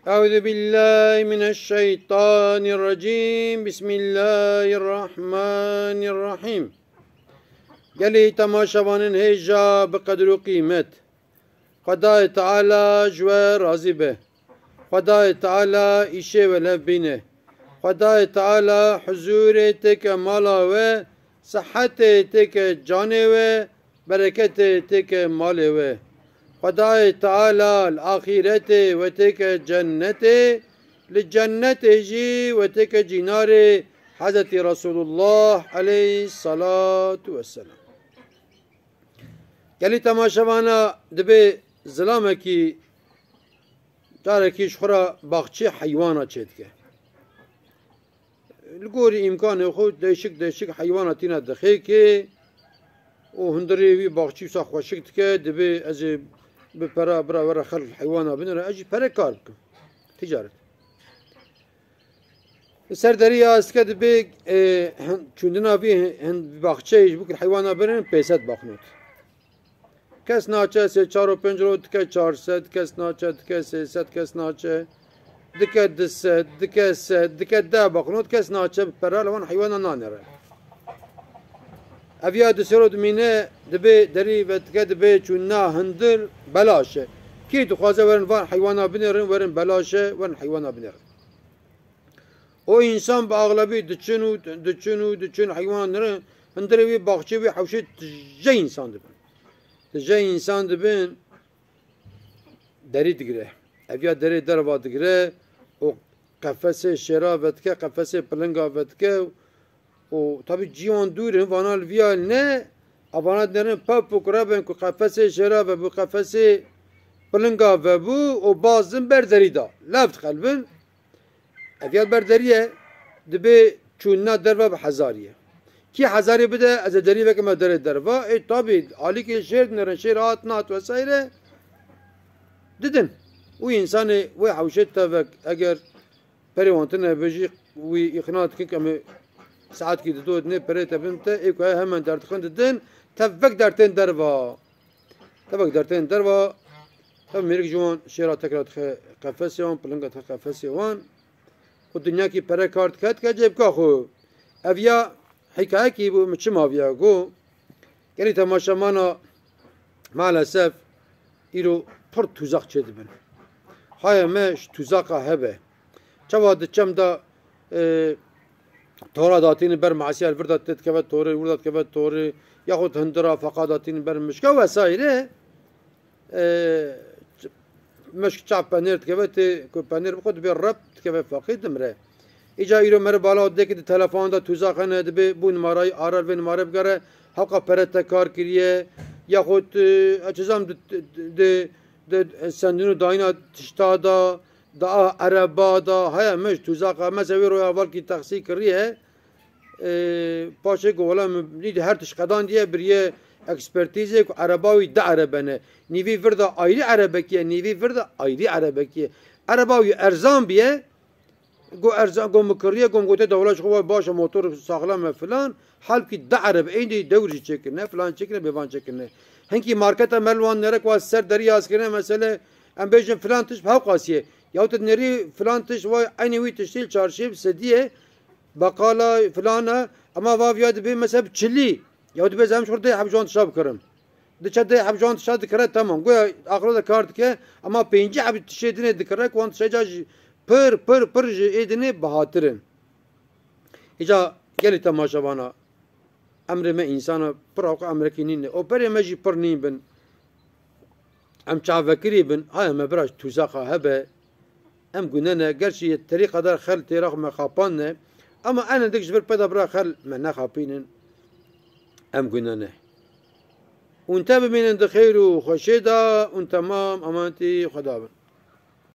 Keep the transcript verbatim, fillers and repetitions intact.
أعوذ بالله من الشيطان الرجيم. بسم الله الرحمن الرحيم. Gelî temaşevanên hêja bi qedir û qîmet. Xwedayê Teala ji we razî be. Xwedayê Teala îşê we lev bîne. Xwedayê Teala huzûrê têke mala we, sihetê têke canê we, bereketê têke malê we. Xwedayê Teala li axîretê we têke cennetê, li cennetê jî we têke cînarê Hezretî Resulullah aleyhissalatu vesselam. Gelî temaşevana dibê zilamekî carekî ji xwe re baxçê heywana çêdike. Li gorî îmkanê xwe değişik değişik heywana tîne dixêkê û hundirê wî baxçî wisa xweşik dike, dibê ez ê bi pera bira were xelk heywana binêre, ez jî pere kar bikim. Ticaret. Li ser derî ya ez dike dibê, e, hin-, çûndina vî hin-, hin-, baxçeyê ji bo ku heywana birin pênsed baxnot. Kes naçe sê çar û pênc roj dike çar sed, kes naçe dike sê sed, kes naçe dike du sed, dike sed, dike deh baxnot, kes naçe bi pera li wan heywana nanêre. Ev ya di sero dimîne dibê derî ve dike dibê çûna hundir belaş e. Kî dixwaze werin van heywana binêrin, werin belaş e, werin heywana binêrin. O însan bi axlebî diçin û diçin û diçin heywana nirin, hundirê wî baxçê wî hewşê tije însan dibin. Tije însan dibin, derî digire. Ev ya derê derva digire û qefesê şêra vedike, qefesê pilinga vedike û tabî cî wan dûr in, vana li viya ne, a vana dinerin pep û kure bin ku qefesê şêra vebû, qefesê pilinga vebû û bazin ber derî da. Lev dixelbin. Ev ya ber derî ye, dibê çûnina derve bi hezarî ye. Kî hezarî bide, ez ê derî vekime derê derva. Ê tabî, alîkê şêr dinerin, şêr hat nat vesaire didin. Û însanê wê hewşê tevek, eger perê wan tune be jî wî îqna dikin ku em ê saetkî dido dinê perê te bin te, ê ku heye hemen derdixin didin, tevek dertên derva. Tevek dertên derva, tev mêrik ji wan şêra tekra dixe qefesê wan, pilinga dixe qefesê wan. Û dinyakî pere kar dike, dike cêbka xwe. Ev ya hikayekî bû, min çima viya got. Gelî temaşemana maalesef îro pir tuzak çêdibin. Haya me ji tuzaqa hebe. Çawa di çem de, e, tora datînin ber masiya, li vir de tê dikeve torê, li wir de dikeve torê, yaxud hindira feqa datînin ber mişka vesaire, e, ç-, mişk çav penêr dikeve tê, ku penêr bixwe dibê rep dikeve feqî dimre. Îca îro meriv bala dê ki di telefon de tuzak hene, dibê bû nimarayî arar vê nimare bigere, hewqa pere te kar kiriye, yaxud, e, ez çizam di, di, di, di sendin û dayîna tişta da, da a ereba da, haya me ji tuzaqa, me se wê roya valkî texsî kiriye. E, paşê ku wela min nî di her tişt qedan diye biriye ekspertîzê ku ereba wî di erebe ne. Nîvî vir de ayrî erebekî ye, nîvî vir de ayrî erebekî ye. Ereba wî erzan biye, Go erzan, go min kiriye, go min gote dewlet ji xwe baş e, motor saxlem e filan. Halbkî di erebe, êndî dewr jî çêkirine, filan çêkirine, bêvan çêkirine. Hinkî marketa me li wan nêre ku ser derî yaz kirine, mesele em bêjin filan tişt bi hewqasî ye. Yaw tu nerî filan tişt, vay eynî wî tiştî li çarşî bi sedî ye, beqala filan e, ema va viya dibê mesela bi çilî. Yaw dibê ez em ji xwe dê heb ji wan tişta bikirim. Diçe dê heb ji wan tişta dikire, temam. Goya axiro de kar dike, ema pêncî heb tiştê dinê dikire, ku wan tiştê ca jî pir, pir, pir ji ê dinê bihatir in. Îca gelî temaşevana, emrê me însana pir awqa emrekî nîne. O berê me jî pir nîn bin. Em çavekirî bin, haya me bira tuzaxa hebe. Em gune ne, gerçî yê terî qeder xel têra xwe me xapandine, ema ene dik ji vir peda bira xel me nexapînin, em gune ne. Hûn te bimînin di xêr û xweşê de, hûn temam emanetî Xweda bin.